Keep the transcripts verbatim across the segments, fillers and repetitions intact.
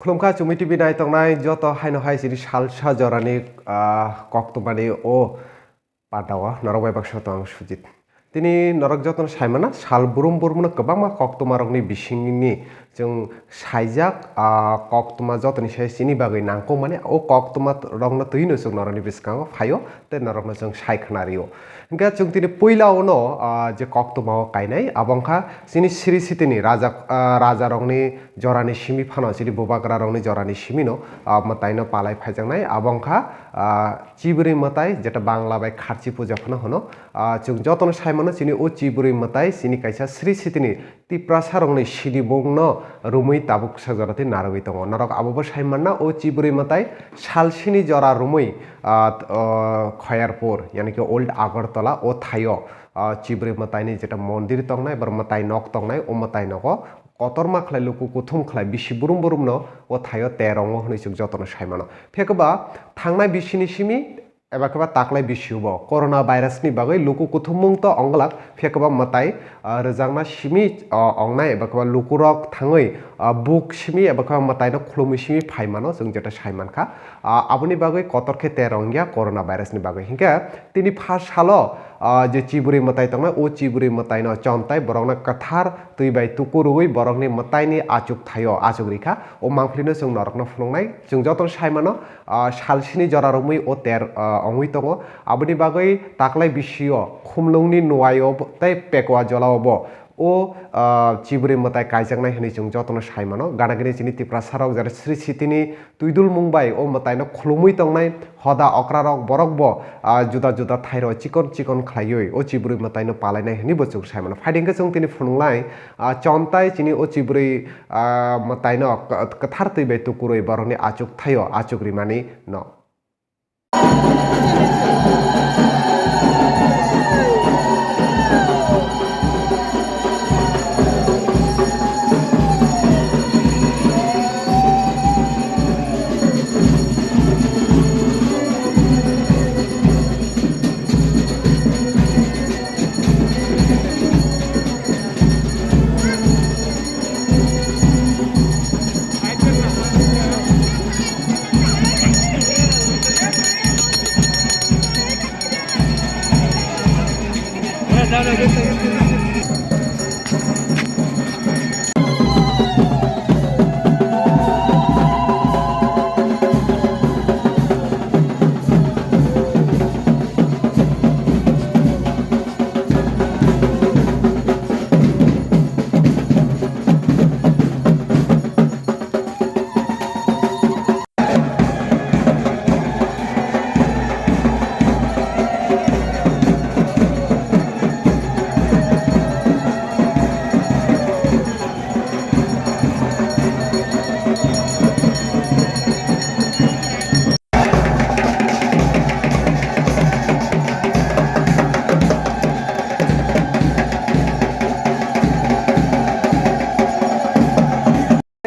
Khulumkha Chumi T V nai tongnai joto haino hai chini salsa jorani, ah, koktwmani o panda o norok bai baksa tong ang Sujit. Tini norok jotono saimana sal burum burumno kwbangma koktwma rokni bisingni chwng saijak, ah, koktwma jotoni sai chini bagwi nangkukmani o koktwma rokno twino chwng norokni bwskango phaio tei norokno chwng sai khwna rio. Hwnkhe chwng tini puila uno, ah, je koktwma o kainai abo wngkha chini Sri Sitini raja, ah, rajarokni jorani simi phano chini bubagrarokni jorani simino, ah, mwtaino palai phaijaknai abo wngkha, ah, Chibrwi mwtai, jeta Bangla bai Kharchi puja phano hwno. Ah, chwng jotono sai mano chini o Chibrwi mwtai chini kaisa Sri Sitini Tiprasa rokni sinimungno romwi tabuk kisa jora tei narwgwi tongo. Norok abobo sai manna o Chibrwi mwtai sal sini jora romwi, ah, t-, ah, Khoyarpur, yani ki Old Agartala o thaio, ah, Chibrwi mwtaini jeta mondir tongnai, bar mwtai nok tongnai, o mwtai nogo kotorma khlai luku kuthum khlai bisi burum burumno o thaio terongo hwnwi chwng jotono sai mano. Phiyakhe ba thangnai bisini simi eba khe ba taklai bisio bo corona virus ni bagwi luku kuthumung to ongglak, phiyakhe ba mwtai, ah, rwjakna simi, ah, ongnai eba khe ba lukurok thangwi, ah, buk simi eba khe ba mwtaino khulumwi simi phai mano chwng jeta sai mankha. Ah, aboni bagwi kotor khe terong ya corona virus ni bagwi. Hinkhe tini pha salo, ah, je Chibrwi mwtai tongnai, o Chibrwi mwtaino chontai borokno kwthar twi bai tuku rwui borokni mwtaini achuk thaio achuk rikha. O mangphlino chwng norokno phunuknai. Chwng jotono sai mano, ah, sal sini jora romwi o ter, ah, ongwi tongo. Aboni bagwi taklai bisio khumlungni nuaio bo tei pekwa jolao bo o, ah, Chibrwi mwtai kaijaknai hwnwi chwng jotono sai mano. Gana gini chini Tiprasa rok jera Sri Sitini twidulmung bai o mwtaino khulumwi tongnai hoda okrarok borok bo, ah, juda juda thairo chikon chikon khlaiwi o Chibrwi mwtaino palainai hwnwi bo chwng sai mano. Phaidi hwnkhe chwng tini phunuknai, ah, chontai chini o Chibrwi, ah, mwtaino k-, kwthar twi bai tukurwi borokni achuk thaio achuk rimani no.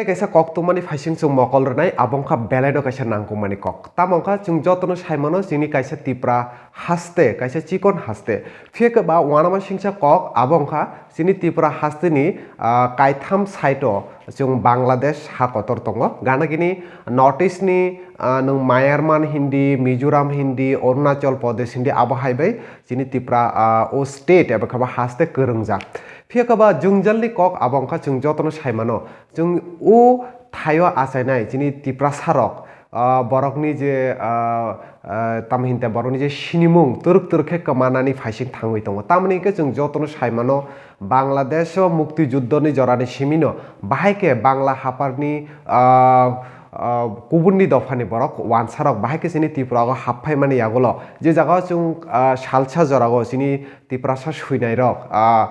Tei kaisa koktwmani phaising chwng mokol rwnai, abo wngkha belaino kaisa nangkukmani kok. Tamo wngkha chwng jotono sai mano chini kaisa Tipra haste, kaisa chikon haste. Phiya khe ba uanama singcha kok, abo wngkha chini Tipra hasteni, ah, kaitham side o chwng Bangladesh ha kotor tongo. Gana gini North East ni, ah, nwng Myanmar hindi, Mizoram hindi, Arunachal Pradesh hindi, abo hai bai chini Tipra, ah, o state eba khe ba haste kwrwngjak. Phiya khe ba jwngjalni kok abo wngkha chwng jotono sai mano. Chwng o thaio achainai chini Tiprasa rok, ah, borokni je, ah, ah, tamo hinte borokni je sinimung twrwk twrwk khe kwmanani phaising thangwi tongo. Tamoni hwnkhe chwng jotono sai mano Bangladesh o mukti juddhoni jorani simino bahai khe Bangla haparni, ah, ah, kubunni dophani borok wansarok bahai khe chini Tripura o hap phaimani yagulo je jaga o chwng, ah, salsa jora o chini Tiprasa swinairok, ah,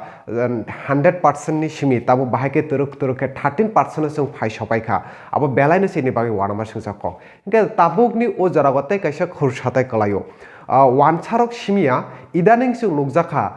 hundred percent ni simi tabuk bahai khe twrwk twrwk khe thirteen percent o chwng phai sopai kha. Abo belai no chini bagwi uanama singcha kok. Hwnkhe tabukni o jora o tei kaisa khursa tai kwlai o. Ah, wansarok simi ya, idaning chwng nukjak kha,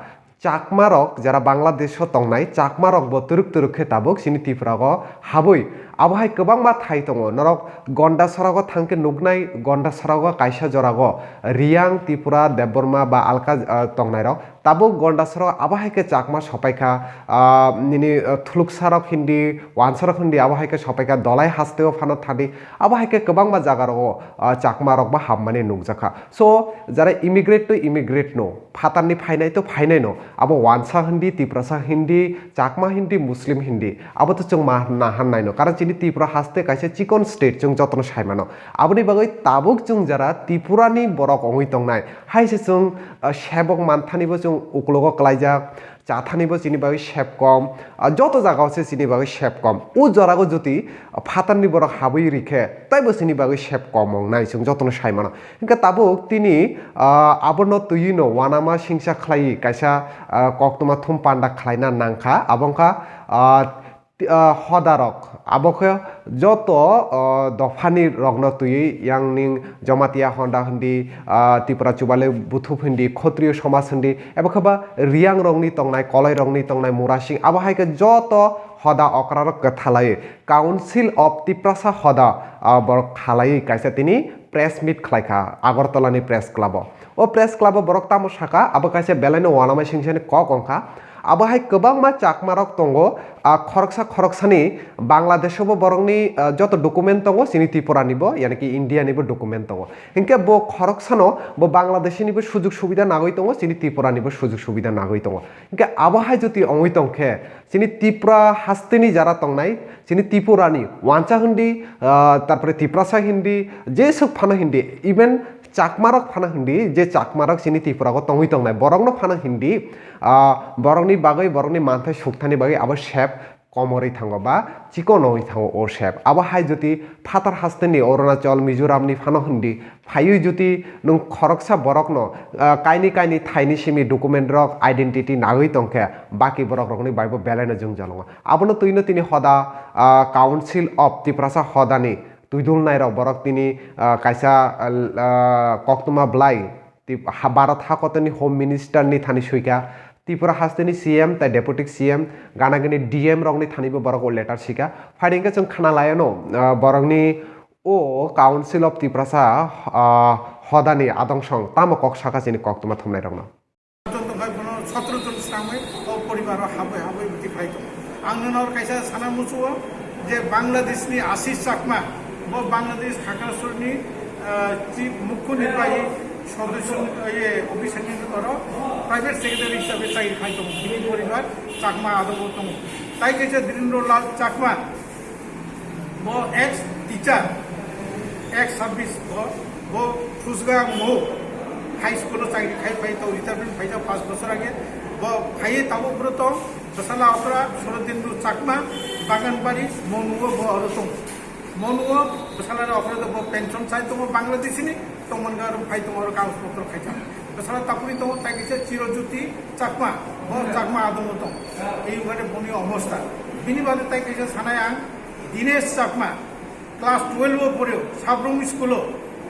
Chakmarok jera Bangladesh o tongnai, Chakmarok bo twrwk twrwk khe tabuk chini Tripura o habwi, Abo hai kwbangma thai tongo, norok Gonda sorogo thangkhe nuknai, Gonda sorogo kaisa jorago Riyang, Tripura, Debbarma ba alka, ah, tongnairok tabuk Gonda sorogo abo hai khe Chakma sopaikha, ah, nini, ah, Thuluksarok hindi, Wansarok hindi abo hai khe sopaikha, Dolai hasteo phano thani abo hai khe kwbangma jaga rogo, ah, Chakma rok bo hammani nukjakha. So, jara immigrate to immigrate no, phatarni phainai to phainai no, abo Wansa hindi, Tiprasa hindi, Chakma hindi, Muslim hindi, abo to chwng ma na hannai no, karon chini Tripura haste kaisa chikon state chwng jotono sai mano. Aboni bagwi tabuk chwng jara Tripurani borok wngwi tongnai, hai se chwng, ah, sebok manthanibo chwng uklogo klaijak, chathanibo chini bagwi sep kom, ah, joto jagao se chini bagwi sep kom. O jorago jodi, ah, phatarni borok habwi rikhe, taibo chini bagwi sep kom wngnai, chwng jotono sai mano. Hingkhe tabuk tini, ah, abono twiwi no uanama singsa khlaiwi kaisa, ah, koktwma thum panda khlaina nangkha, abo wngkha, ah, ti-, ah, hodarok, abo khe joto, ah, dophani rokno twiwi, yang ning Jamatia Honda hindi, ah, Tripura Chubale Buthup hindi, Khotriyo Somaj hindi, ebo khe ba Riyang rokni tongnai, Koloi rokni tongnai, Murasing, abo hai khe joto hoda okrarok kwthalaiwi Council of Tiprasa hoda, ah, borok khalaiwi kaisa tini press meet khlaikha Agartala ni press club o. O press club o borok tamo sakha, abo kaisa belaino uanama singsani kok wngkha. Abo hai kwbangma Chakmarok tongo, ah, khoroksa khoroksani Bangladesh o bo borokni, ah, joto document tongo, chini Tripura ni bo, yani ki India ni bo document tongo. Hinkhe bo khoroksano bo Bangladesh ni bo sujug subida nagwi tongo, chini Tripura ni bo sujug subida nagwi tongo. Hinkhe abo hai jodi wngwi tongkhe, chini Tripura hasteni jara tongnai, chini Tripura ni Wansa hindi, ah, tarpore Tiprasa hindi, jeswk phano hindi, even Chakmarok phano hindi, je Chakmarok chini Tripura o tongwi tongnai, borokno phano hindi, ah, borokni bagwi, borokni manthai sukthani bagwi abo sep komorwi thango ba chikono wi thango o sep. Abo hai jodi phatar hasteni Arunachal, Mizoram ni phano hindi, phaiwi jodi nwng khoroksa borokno, ah, kaini kaini thaini simi document rok, identity nagwi tongkhe, baki borok rokni baibo belaino jwng jalongo. Abono twino tini hoda, ah, Council of Tiprasa hodani twidulnairok borok tini, ah, kaisa, ah, koktwma bwlai tip-, ha-, Bharat hakotoni Home Minister ni thani suikha, Tripura hasteni C M tai Deputy C M, ganagini D M rokni thanibo borok o letter sika. Phai hwnkhe chwng khana laiyano, ah, borokni o Council of Tiprasa, ah, hodani adong song tamo kok saka chini koktwma thumnairokno. Jon tongkha bono sotro jon swrangwi o poribaro habwi habwi bwtwi phai tongo. Ang nono kaisa sana muchuo je Bangladeshni Ashish Chakma, bo Bangladesh Khakrasorni, ah, chief mukho nirbahi sodosyo, iye, officer ni oro private secretary hisabe chakri khai tongo. Bini poribar Chakma adongo tongo. Tai kaisa Dhirendra Lal Chakma, bo ex teacher, ex service, bo, bo Phusga Mou High School o chakri khai phai to retirement phai to pas bosor age. Bo phaiye tabuk bro tong, bwsala okra Sorodendu Chakma, Baganbari, Monuo bo oro tong. Monuo bwsala okra bo pension sai tongo Bangladesh ni, tongmani aro phai tongo oro kagoj potro khaijak. Bwsala tapuri tongo tai kisa Chirojyoti Chakma, bo Chakma adongo tong. Ei ugare boni obostha. Bini bade tai kisa sanai ang, Dinesh Chakma, class twelve o poreo, Sabrum school o,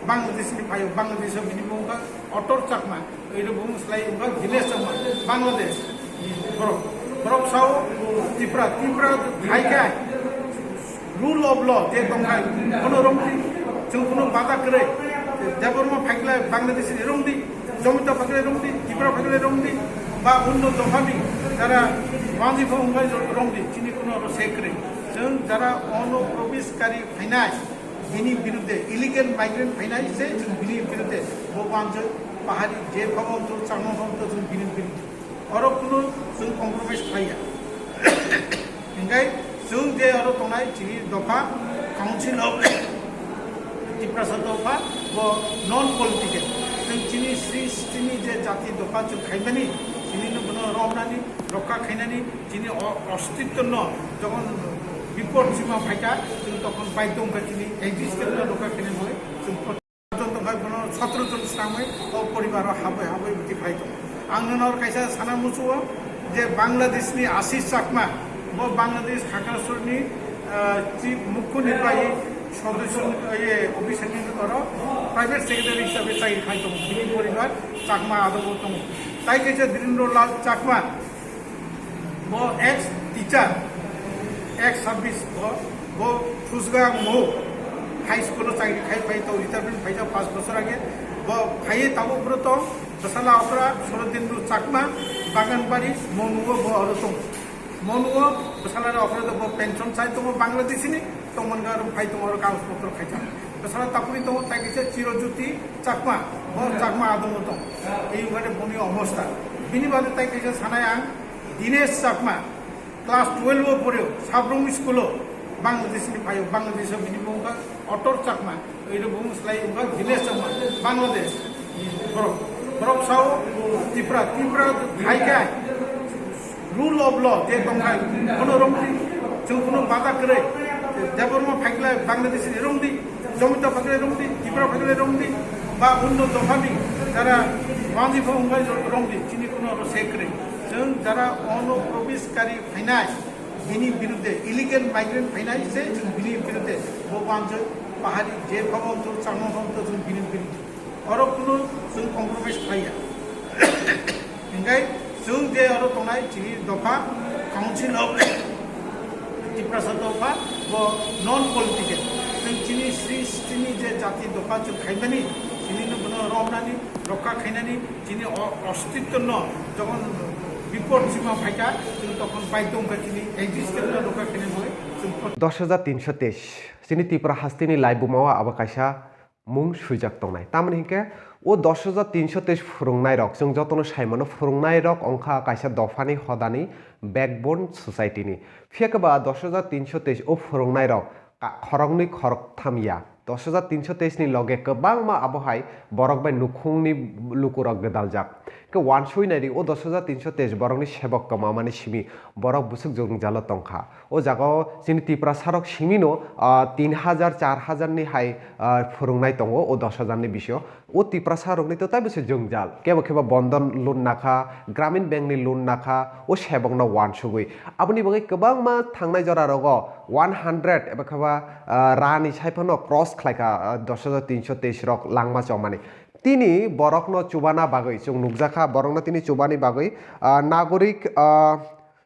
Bangladesh ni phaio, Bangladesh o bini mung kha Otor Chakma, ei ro bung slai wngkha Dinesh Chakma, Bangladesh ni borok, borok sao Tripura, Tripura hai khe rule of law je tongkha, kono romdi, chwng kono bada kwrwi, Debbarma phaikla Bangladesh ni romdi, Jamita phaikla romdi, Tripura phaikla romdi, ba onno dophani jara wanji pho wngkha romdi, chini kono oro se kwrwi. Chwng jara ono probeshkari phainai, bini birudde, illegal migrant phainai se chwng bini birudde, bo wanjwi pahari je phamonto, changma phamonto chwng bini birudde. Oro kunu chwng compromise khlaiya. Hinkhe chwng je oro tongnai chini dopha Council of Tiprasa dopha bo non political. Chwng chini sri sristini je jati dopha chwng khaimani, chini no bono romnani, rokha khainani, chini o-, ostitto no jokhon bipod sima phaikha, chwng tokhon baidhyo wngkha chini existence no rokha khainani bagwi chwng Jon tongkha bono sotro jon swrangwi o poribaro habwi habwi bwtwi phai tongo. Ang nono kaisa sana muchuo je Bangladeshni Ashish Chakma, bo Bangladesh Khakrasorni, ah, chief mukho nirbahi sodosyo, iye, officer ni oro private secretary hisabe chakri khai tongo. Bini poribar Chakma adongo tongo. Tai kaisa Dhirendra Lal Chakma, bo ex teacher, ex service bo, Bo Phusga mo high school o chakri khai phai to retirement phai jak pas bosor age. Bo phai tabuk bro to bwsala okra Sorodendu Chakma, Baganbari, Monuo bo aro tong. Monuo bwsala okra to bo pension sai tongo Bangladesh ni, tongmani aro phai tongo aro kagoj potro khai jak. Bwsala tapuri tongo tai kisa Chirojyoti Chakma, bo Chakma adongo tong. Ei ugane boni obostha. Bini bade tai kisa sanai ang Dinesh Chakma. Class twelve o poreo, Sabrum school o, Bangladesh ni phaio, Bangladesh o bini bung kha Otor Chakma, ero bung slai bung kha Dinesh Chakma, Bangladesh. Borok, borok sao Tipra, Tipra hai kai. Rule of law, je tong khai, kono romdi, chung kono bada kre, Debbarma phaikla Bangladesh ni romdi, Jomita phaikla romdi, Tipra phaikla romdi, ba unno dophani, jara wanji pha ungkai romdi, chini kono ro sekre. Chwng jara ono probesh kari phainai, bini birudde illegal migrant phainai se chwng bini birudde bo banjoi pahari je phamonto changma phamonto chwng bini birudde. Oro kuno chwng compromise khlaiya. Hingai chwng je oro tongnai chini dopha Council of Tiprasa dopha bo non political. Chwng chini sri chini je jati dopha chwng khaimani chini no bono romnani rokha khainani chini o-, ostitto no jokhon bipod sima phaikha, chwng tokhon baidhyo wngkha chini existence no rokha khainani bagwi chwng pro- Dos hajar tinsho teis, chini Tripura hasteni laibuma o abo kaisa mung swijak tongnai. Tamoni hinkhe o dos hajar tinsho teis phwrwngnairok, chwng jotono saimano phwrwngnairok wngkha kaisa dophani hodani backbone society ni. Phiya khe ba dos hajar tinsho teis o phwrwngnairok ka-, khoroknwi khoroktham ya. Dos hajar tinsho teis ni loge kwbangma abohai borok bai nukhungni lukurok gwdaljak. Khe wansui naidi o dos hajar tinsho teis borokni sebok kwmamani simi borok bwswk jwngjalo tongkha. O jagao chini Tiprasarok simino, ah, tin hajar, char hajar ni hai, ah, phwrwngnai tongo o dos hajar ni bisio. O Tiprasa rokni to taibo se jwngjal. Kebo kebo Bandhan loan nakha, Gramin Bank ni loan nakha, o sebokno wansugwi. Aboni bagwi kwbangma thangnai jora rogo one hundred eba kheba, ah, rani saiphano cross khlaikha, ah, dos hajar tinsho teis rok langma chomani. Tini borokno chubana bagwi chwng nukjakha, borokno tini chubani bagwi, ah, nagorik, ah,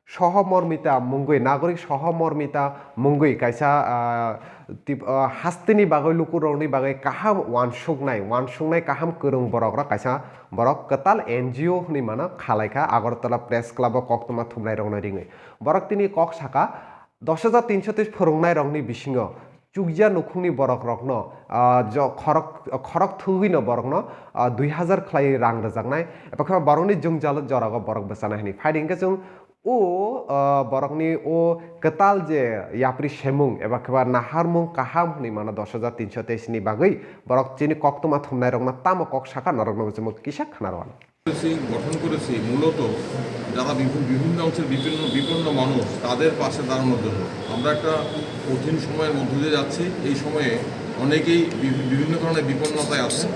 sohomormita mungwi, nagorik sohomormita mungwi kaisa, ah, tip-, ah, hasteni bagwi, lukurokni bagwi kaham wansuknai, wansuknai kaham kwrwng borokrok kaisa borok kwtal N G O hwnwi mano khalaikha Agartala Press Club o koktwma thumnairokno ringwi. Borok tini kok saka, dos hajar tinsho teis phwrwngnairokni bisingo chukya nukhungni borokrokno, ah, jo-, khorok, khorok thugwino borokno, ah, dui hajar khlaiwi rang rwjaknai, eba khe borokni jwngjal jorago borok bwchanai hwnwi. Phaidi hwnkhe chwng o, ah, borokni o kwtal je yapri semung eba khe ba naharmung kaham hwnwi mano dos hajar tinsho teis ni bagwi borok chini koktwma thumnairokno tamo kok sakha norokno bo chwng kisa khna rw anw. করেছি, গঠন করেছি মূলত যারা বিভি-, বিভিন্ন অংশের বিপন্ন, বিপন্ন মানুষ, তাদের পাশে দাঁড়ানোর জন্য। আমরা একটা কঠিন সময়ের মধ্য দিয়ে যাচ্ছি। এই সময়ে অনেকেই বিভি-, বিভিন্ন ধরনের বিপন্নতায় আছেন।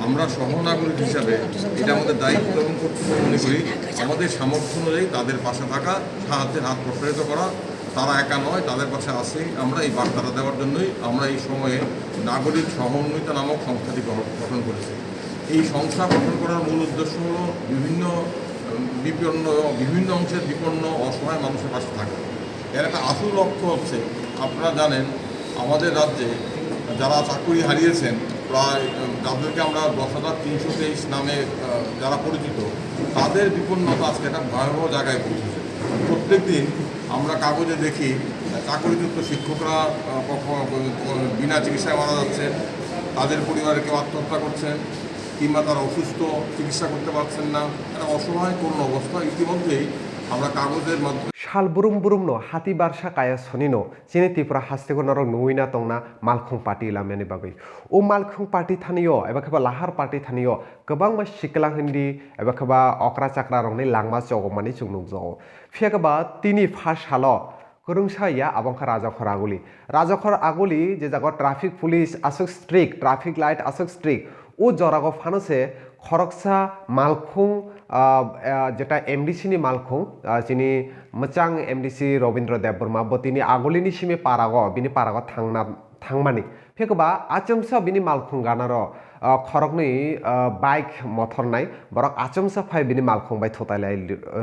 আমরা সহনাগরিক হিসাবে এটা আমাদের দায়িত্ব এবং কর্তব্য মনে করি, আমাদের সামর্থ্য অনুযায়ী তাদের পাশে থাকা, সাহায্যের হাত প্রসারিত করা। তারা একা নয়, তাদের পাশে আছি আমরা। এই বার্তাটা দেওয়ার জন্যই আমরা এই সময়ে নাগরিক সহমর্মিতা নামক সংস্থাটি গঠন, গঠন করেছি। এই সংস্থা গঠন করার মূল উদ্দেশ্য হলো বিভিন্ন, উম, বিপন্ন এবং বিভিন্ন অংশের বিপন্ন অসহায় মানুষের পাশে থাকা। এর একটা আসল লক্ষ্য হচ্ছে, আপনারা জানেন, আমাদের রাজ্যে যারা চাকুরি হারিয়েছেন, প্রায়, উম, যাদেরকে আমরা দশ হাজার তিনশো তেইশ নামে, আহ, যারা পরিচিত, তাদের বিপন্নতা আজকে একটা ভয়াবহ জায়গায় পৌঁছেছে। প্রত্যেক দিন আমরা কাগজে দেখি, আহ, চাকরিচ্যুত শিক্ষকরা, আহ, কখনো বিনা চিকিৎসায় মারা যাচ্ছেন, তাদের পরিবারের কেউ আত্মহত্যা করছেন, কিংবা তারা অসুস্থ, চিকিৎসা করতে পারছেন না, একটা অসহায় করুণ অবস্থা। ইতিমধ্যেই আমরা কাগজের মাধ্যমে Sal brum brumno hati barsa kaya sonino chini Tripura hasteo norok nugwi na tongna malkhung party lamyani bagwi. O malkhung party thanio eba khe ba lahar party thanio kwbangma sikla hindi eba khe ba okra chakra rokni langma chogomani chwng nukjago. Phiya khe ba tini pha salo kwrwngsa ya abo wngkha Rajakhor Aguli. Rajakhor Aguli je jago traffic police aswk strict, traffic light aswk strict, o jorago phano se khoroksa malkhung, ah, ah, jeta M D C ni malkhung, ah, chini mwchang M D C Robindra Debbarma, bo tini Agulini simi parago, bini parago thangna, thangmani. Phiya khe ba achomsa bini malkhung ganaro, ah, khoroknwi, ah, bike mothor nai borok achomsa phai bini malkhung bai thutai lai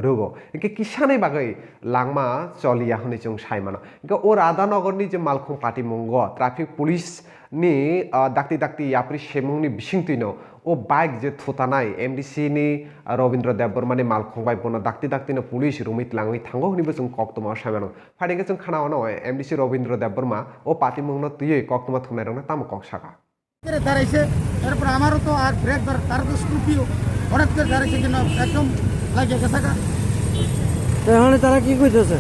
rwgo. Hinkhe kisani bagwi langma choliya hwnwi chwng sai mano. Hinkhe o Radhanogorni je malkhung patimungo traffic police ni, ah, dakti dakti yapri semungni bisingtwino o bike je thutanai M D C ni, ah, Robindra Debbarmani malkhung bai bono dakti daktino police romwi tlangwi thango hwnwibo chwng koktwmao sai mano. Phaidi khe chwng khana ono M D C Robindra Debbarma o patimungno twiwi koktwma thumnairokno tamo kok saka. করে দাঁড়াইছে, এরপর আমারও তো আর ব্রেক ধর, তারও তো স্করপিও, হঠাৎ করে দাঁড়াইছে কেন, একদম লাগিয়ে গেছে গা। তো এখন তারা কি কইতেছে?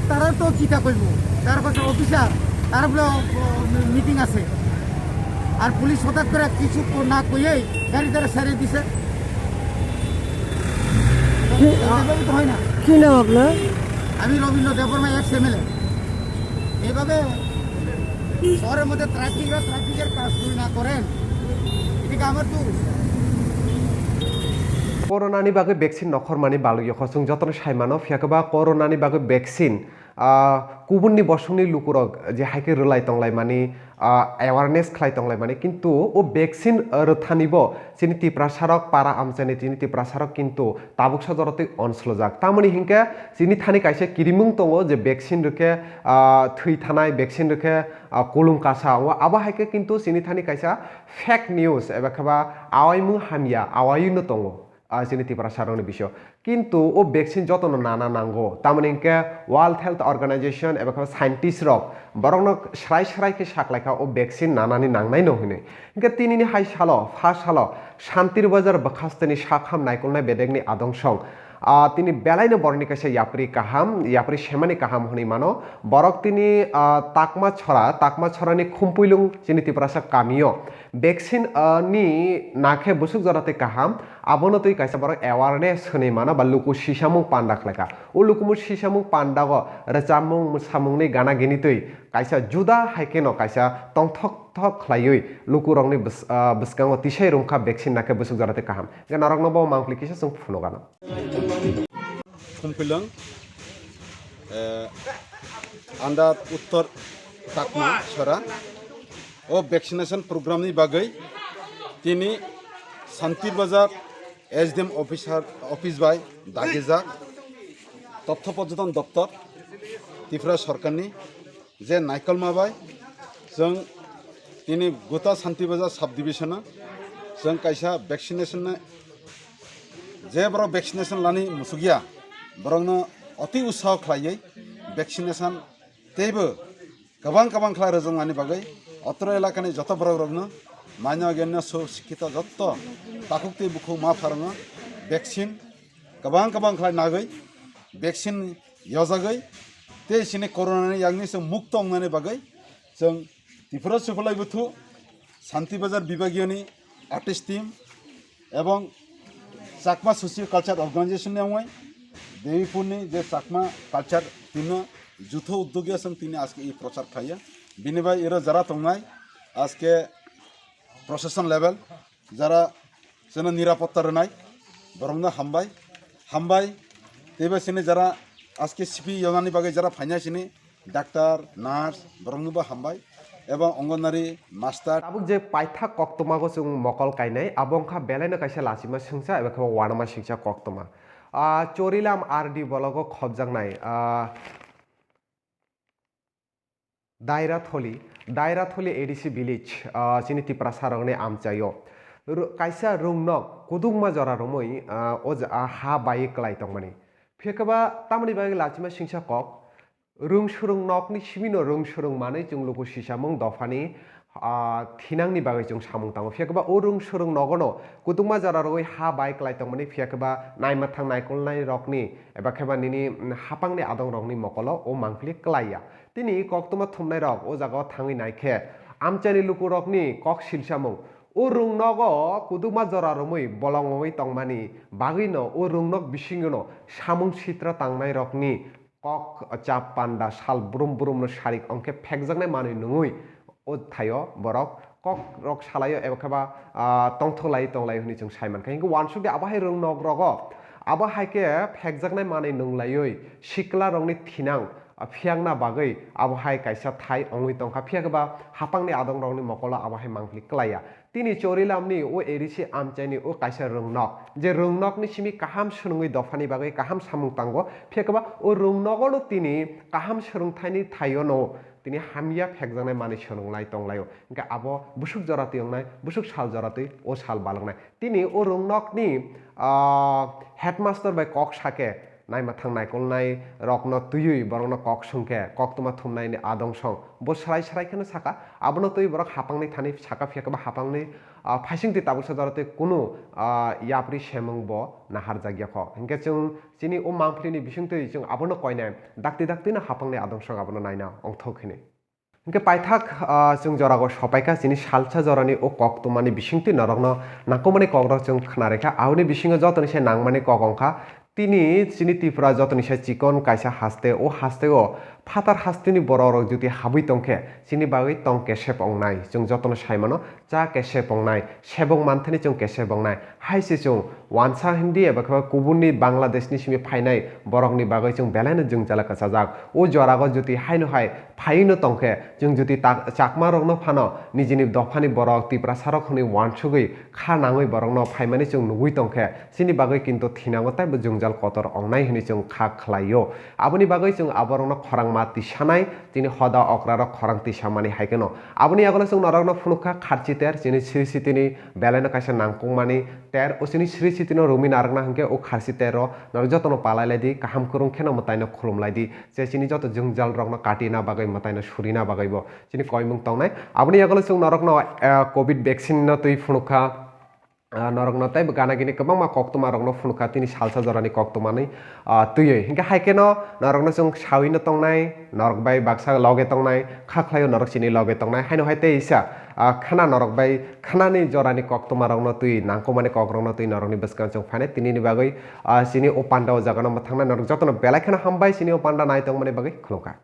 তারা তো কিতা কইব, তার কাছে অফিসার, তার বলে মিটিং আছে। আর পুলিশ হঠাৎ করে কিছু কো-, না কইয়েই গাড়ি তারা ছেড়ে দিছে। কি, এভাবে তো হয় না। কি নাম আপনার? আমি রবীন্দ্র দেববর্মা, এক্স এমএলএ। এইভাবে শহরের মধ্যে ট্রাফিকরা ট্রাফিকের কাজ যদি না করেন, এদিকে আমার তো Corona ni bagwi vaccine nokhormani balwi yokho chwng jotono sai mano, phiya khe ba corona ni bagwi vaccine, ah, kubunni bosongni lukurok je hai khe rwlai tonglaimani, ah, awareness khlai tonglaimani, kintu o vaccine, ah, rwthanibo chini Tiprasarok para amchaini chini Tiprasarok kintu tabuksa jorotwi onslojak. Tamoni hinkhe chini thani kaisa kirimung tongo je vaccine rwkhe, ah, thwi thanai, vaccine rwkhe, ah, kulum kasa wngo. Abo hai khe kintu chini thani kaisa fake news eba khe ba awaimung hamya, awaiwino tongo, ah, chini Tiprasarokni bisio. Kintu o vaccine jotono nana nango. Tamoni hinkhe World Health Organization eba khe ba scientist rok borokno srai srai khe saklaikha o vaccine nanani nangnaino hwnwi. Hinkhe tinini hai salo, pha salo, Santir Bazar bwkhasteni sakham naikolnai bedekni adong song, ah, tini belaino borokni kaisa yapri kaham, yapri semani kaham hwnwi mano. Borok tini, ah, Takma Chora, Takma Chorani Khumpuilung chini Tiprasa kamio vaccine, ah, ni nakhe bwswk jora tei kaham, abono twi kaisa borok awareness hwnwi mano ba luku sisamung panda khlaikha. O lukumu sisamung pandago rwchapmung, mwsamungni gana gini twi kaisa juda hai kheno kaisa tongthok thok khlaiwi lukurokni bws-, ah, bwskango tisai rwngkha vaccine nakhe bwswk jora tei kaham. Hwnkhe norokno bo mangpli kisa chwng phunukgano. Khumpuilung, eh, under Uttor Takma Chora. O vaccination program ni bagwi tini Santir Bazar S D M officer, office bai dagijak Totho Porjoton Doptor, Tripura Sorkarni je naikolma bai chwng tini gota Santir Bazar sub division o chwng kaisa vaccination no je borok vaccination lani musukya borokno oti utsaho khlaiwi vaccination teibo kwbang kwbang khlai rwjaknani bagwi otro elakani joto borok rokno maino genno so sikkito joto takhuk tei bukhuk ma pharango vaccine kwbang kwbang khlai nagwi vaccine yojagwi tei chini corona ni yakni se mukto wngnani bagwi chwng Tripura Suphalaibuthu Santi Bazar Bibagiyoni artist team ebong Chakma Socio Culture Organization ni wngwi Debipur ni je Chakma culture team no jutho uddogya chwng tini aske i prochar khlaiya. Bini bai iro jara tongnai aske procession level jara chwngno nirapotta rwnai, borokno hambai, hambai. Teibo chini jara aske sipi yonani bagwi jara phainai chini doctor, nurse, boroknobo hambai, ebong anganwadi master. Tabuk je paithak koktwmago chwng mokol kainai, abo wngkha belaino kaisa lachima singcha eba khe uanama singcha koktwma. Ah, Chorilam R D blogo khobjaknai, ah, Dairatholi, Dairatholi A D C village, ah, chini Tiprasarokni amchaio. Ru-, kaisa rwngnok kudukma jora romwi, ah, o ja-, ah, ha baiwi kwlai tongmani. Phiya khe ba tamoni bagwi lachima singsa kok, rwng swrwng nokni sibino rwng swrwng manwi chwng luku sisamung dophani, ah, thinangni bagwi chwng samung tango. Phiya khe ba o rwng swrwng nogono kudukma jora romwi ha bai kwlai tongmani, phiya khe ba naima thang naikolnai rokni eba khe ba nini, mm, hapangni adong rokni mokolo o mangpili kwlaiya. Tini koktwma thumnai rok o jagao thangwi naikhe amchaini lukurokni kok silsamung. O rwngnogo kudukma jora romwi bolong wngwi tongmani bagwino o rwngnok bisingono samung sitra tangnai rokni kok chap panda sal brum brumno sarik ongkhe phekjaknai manwi nungwi o thaio borok kok rok salaio eba khe ba, ah, tongthok lai tonglai hwnwi chwng sai mankha. Hinkhe uansukdi abo hai rwngnok rogo abo hai khe phekjaknai manwi nunglaiwi sikla rokni thinang ah, phiyangna bagwi abo hai kaisa thai wngwi tongkha, phiya khe ba hapangni adongrokni mokolo abo hai mangpili klaiya. Tini Chorilamni o A D C amchaini o kaisa rwngnok, je rwngnokni simi kaham swnwngwi dophani bagwi kaham samung tango, phiya khe ba o rwngnogono tini kaham swrwngthaini thaiono tini hamya phekjaknai manwi swnwnglai tonglaio. Hwnkhe abo bwswk jora twi wngnai, bwswk sal jora twi o sal baloknai. Tini o rwngnokni, ah, headmaster bai kok sake, naima thang naikolnai rokno twiwi borokno kok swngkhe koktwma thumnaini adong song. Bo srai srai kheno saka, abono twi borok hapangni thani saka, phiya khe ba hapangni, ah, phaisingtwi tabuksa jora twi kunu, ah, yapri semung bo naharjakya kho. Hinkhe chwng chini o mangpilini bisingtwi chwng abono koinai dakti dakti no hapangni adong song abono naina ongthok hinwi. Hinkhe paithak, ah, chwng jorago sopaikha chini salsa jorani o koktwmani bisingtwi norokno nangkukmani kokrok chwng khna rikha. Aboni bisingo jotoni se nangmani kok wngkha. Tini chini Tripura jotoni se chikon kaisa haste, o hasteo phatar hasteni borok rok jodi habwi tongkhe chini bagwi tong kesep wngnai. Chwng jotono saimano cha kesep wngnai, sebok manthani chwng kesep wngnai. Hai se chwng wansa Hindi eba khe kubunni Bangladeshni simi phainai borokni bagwi chwng belaino jwngjala kwchajak. O jorago jodi haino hai phaiwino tongkhe, chwng jodi ta-, chakmarokno phano nijini dophani borok Tiprasarok hwnwi wansugwi kha nangwi borokno phaimani chwng nugwi tongkhe, chini bagwi kintu thinango teibo jwngjal kotor wngnai hwnwi chwng kha khlaio. Aboni bagwi chwng aborokno khorangma tisanai, chini hoda okrarok khorang tisamani hai kheno. Aboni yagulo chwng norokno phunukha kharchi ter, chini Sri Sitini belaino kaisa nangkukmani ter, o chini Sri Sitino rumi narwkna hwnkhe o kharchi tero norok jotono palai lai di, kaham kwrwng kheno mwtaino khulum lai di. Je chini joto jwngjal rokno katina bagwi, mwtaino surina bagwi bo chini koimung tongnai. Aboni yagulo chwng norokno, eh, covid vaccine no twi phunukha, ah, norokno teibo gana gini kwbangma koktwma rokno phunukha tini salsa jorani koktwmani, ah, twiwi. Hinkhe hai kheno norokno chwng sawi no tongnai, norok bai baksa loge tongnai, kha khlaio norok chini loge tongnai. Haino hai tei isa, ah, khana norok bai khanani jorani koktwma rokno twi nangkukmani kok rokno twi norokni bwskango chwng phainai tinini bagwi, ah, chini o panda o jagano mwthangnai norok jotono belai kheno hambai chini o panda nai tongmani bagwi khulumkha.